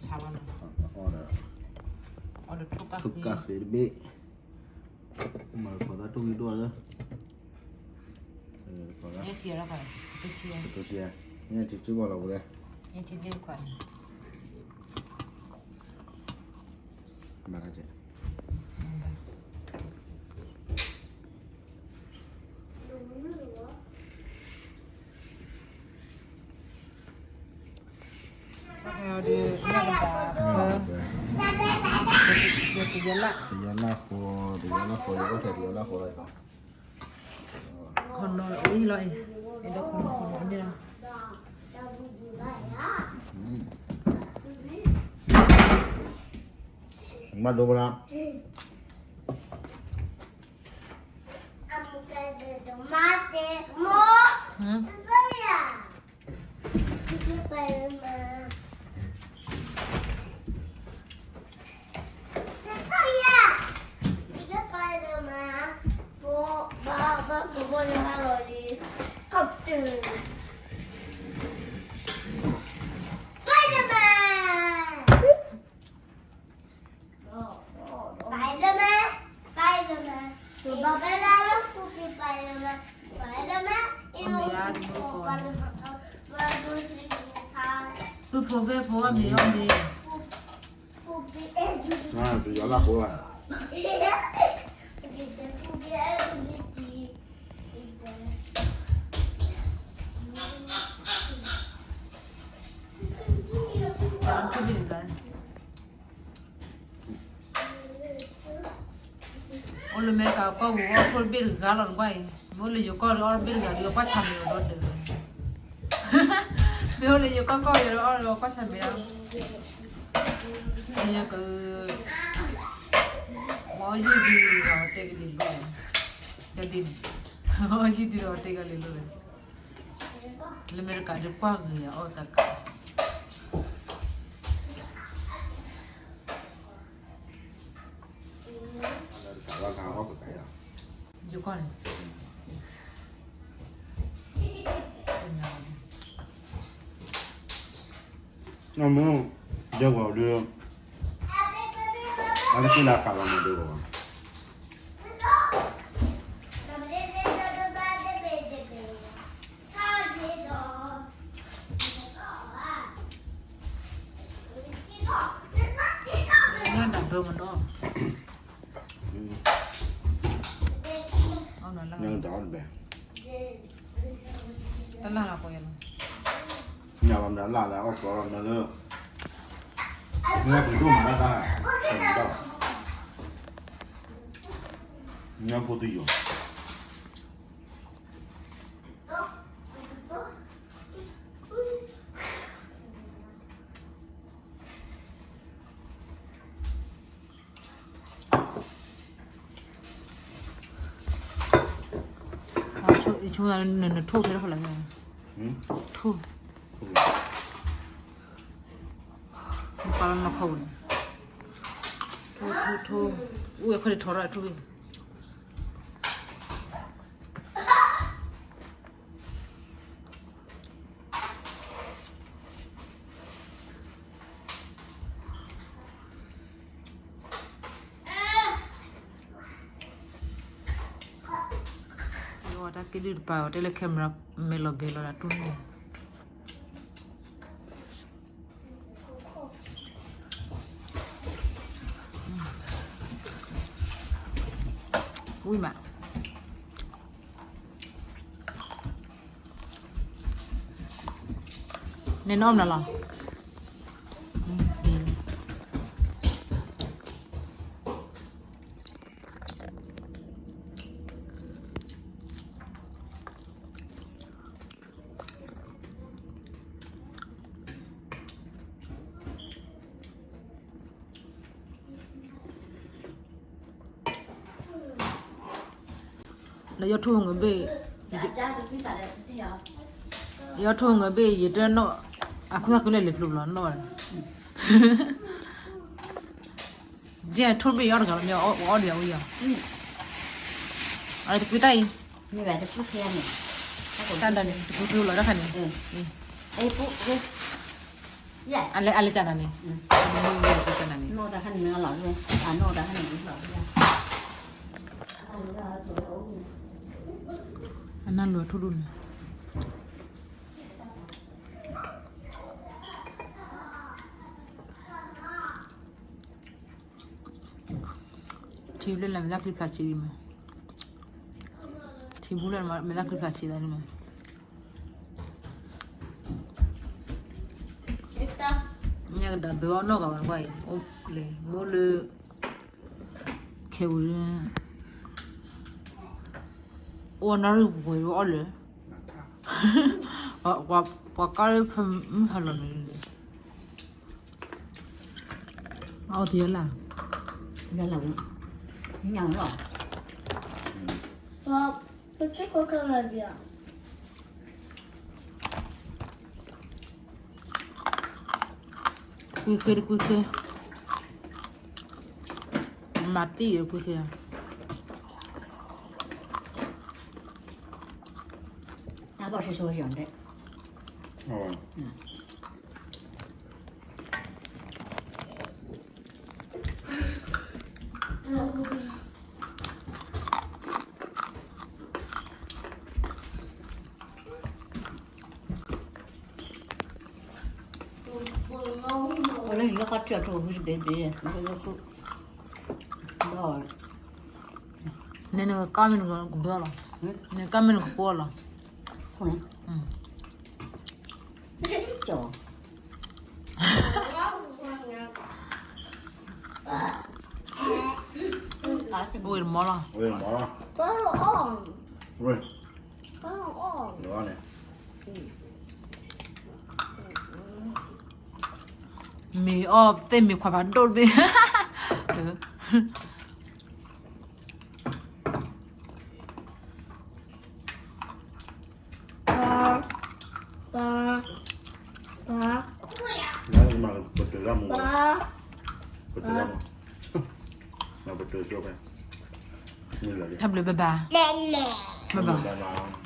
ဆါဝဲနီၤ, အီၣ်ဒီး ထိၣ်ကၢ်ဃ့တဘ့ၣ်, မၤလၢကီးသးထိၣ်ဂံၢ်ဒိၣ်လၢ, ကတိၤဆံ, မ့ၢ်ထံၣ်စုဘၣ်လီၤပူၤလဲၣ်, မ့ၢ်ထံၣ်လ့ၣ်ခွး, မၤတၢ်ကဲ တယီၤလၢ်ဃိ, တယီၤလၢ်ဃိ, ယဘၣ်ထဲတယီၤလၢ်ဃိလီၤ, ခီနီၤလီၤအံၤ, အဲၣ်ဒိးခီနီၤခီနီၤန့ၣ်လီၤ, မၤဒိပလၢ Spider-Man! Spider-Man! Spider-Man! Spider-Man! Spider-Man! တယီၤလၢ်ဃိဘၣ်, အိၣ်လၢမဲကၤကီၢ်ပူၤအီၣ်ထိၣ်တဘ့ၣ်တဂၤလီၤနကွၢ်အံၤ, မ့ၢ်အိၣ်လၢယိၤကီၢ်ဒီးအီၣ်တဘ့ၣ်တဂၤဒီးကွၢ်ဆၣ်မဲာ်ဒီးဒီး, မ့ၢ်အိၣ်လၢယိၤကီၢ်ကီၢ်ဒီးအီၣ်ဒီးကွၢ်ဆၣ်မဲာ်ဒီး, က, မ့ၢ်အီၣ်ယုၢ်ဒုဒီးတဲကလံၤလိၣ်, ကဒ်န့ၣ်, အီၣ်ယုၢ်ဒုဒီးတဲကလံၤလိၣ်, လၢမဲကၤဒီးပှၢ်ဂ့ၤအီၣ်တၢ်ကး ယကီၢ်န့ၣ်, နမ့ၢ်, ဒဲကဝီၤဒု, အလၢက့လၢကးလီၤမ့ၢ်ဒဲကဝီၤ ညၣ်ဒၣ်ဒိမ့ၢ်ဒီး, ညၣ်ဒၣ်အီၣ်တဘဲ, တလၢ်လီၤပှဲၤလီၤ, ညၣ်လီၤမ့ၢ်လၢ်လၢအီၣ်ကီလီၤမ့ၢ်လၢ, ညၣ်ပှဲၤဒိၣ်မးတၢ်, ညၣ်ဖိတယီၤ ယဆိနနထိၣ်ထဲတဖၣ်လၢ, ထိၣ်, နပာ်လီၤနီၢ်ခိန့ၣ်, ထိၣ်, ထိၣ်, အိၣ်ဝဲခီၣ်ထံးထီထီၣ်ထိၣ်, တၢ်က့ဒုၣ်တပၤအီၤ တဲလၢ camera မဲာ်လီၤဘဲလီၤဒၣ်တူၢ်န့ၣ်, ဝံၤမး နနအီၣ်မနုၤလီၤ. လၢယီၤထိၣ်ငဘ့ၣ်, ယီၤထိၣ်ငဘ့ၣ် ယတနီၣ်, အခိၣ်သၣ်ခုလၢာ်လၢပျိၤလီၤနီၣ်, ယဲထိၣ်ဘ့ၣ်ယီၤတဂၤလီၤ မ့ၢ်အီၣ်ဒံးအဝဲယီၤ, အတကွံတၢ်အံၤ, တၢ်ဒၣ်န့ၣ် တကွံကျိလီၤတၢ်ခါန့ၣ်, အ အလဲၤ အလဲၤကနၤန့ၣ်, အနၢ်လိၤထူၣ်ဒိၣ်န့ၣ် ထံဘျဲၣ်လၢမဲာ်သၣ်ချံဖျါဆံးဒ်မး, ထံဘျဲၣ်လၢမဲာ်သၣ်ချံဖျါဆံးဒ်မး, ညၣ်ကဒါဘၢအီၣ်နီၢ်ဂၤဘၣ်ကွၢ်အံၤ, အိၣ်လၢ ခဲဝံၤ အိၣ်နၣ်ရံၣ်ပှဲၤဝဲအီၣ်လၢ ပှၤကါလၢဖဲမုၢ်ဟါလီၤန့ၣ်, အီၣ်တယီလၢ်, ညၣ်လီၤ, ပကကလဘီ ကွံာ်ဃ့တကွံာ်ဃ့, မၤတံၢ်တကွံာ်ဃ့, အဘၣ်ဆိဆိယီၤဒဲး လၢဟံၣ်လၢခီထံအထူအဖုတဘ့ၣ်တဘ့ၣ်, နနကါမ့ၢ်နကဘၢလီၤ, နကါမ့ၢ်နကပီလီၤ, ဝ့ၢ်တမီလီၤ, ဝ့ၢ်တမီလီၤ, ဝ့ၢ် မ့ၢ်အီၣ်သ့ၣ်မ့ၢ်ခွါဖးဒိၣ်တဘ့ၣ်, ပၢ်, ပၢ်, ပၢ်, ပၢ်, ထါဘျုးဘၣ်ဘၣ်, ဘၣ်ဘၣ်.